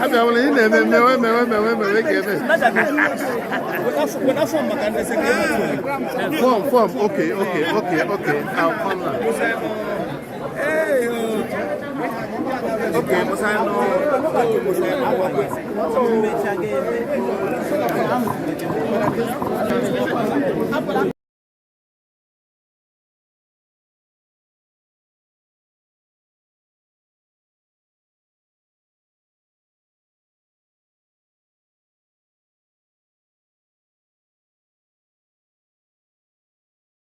Abịawala ị na-eme mewe mewe mewe mewe ka eme. Form, form, okay. I'll come now. Okay.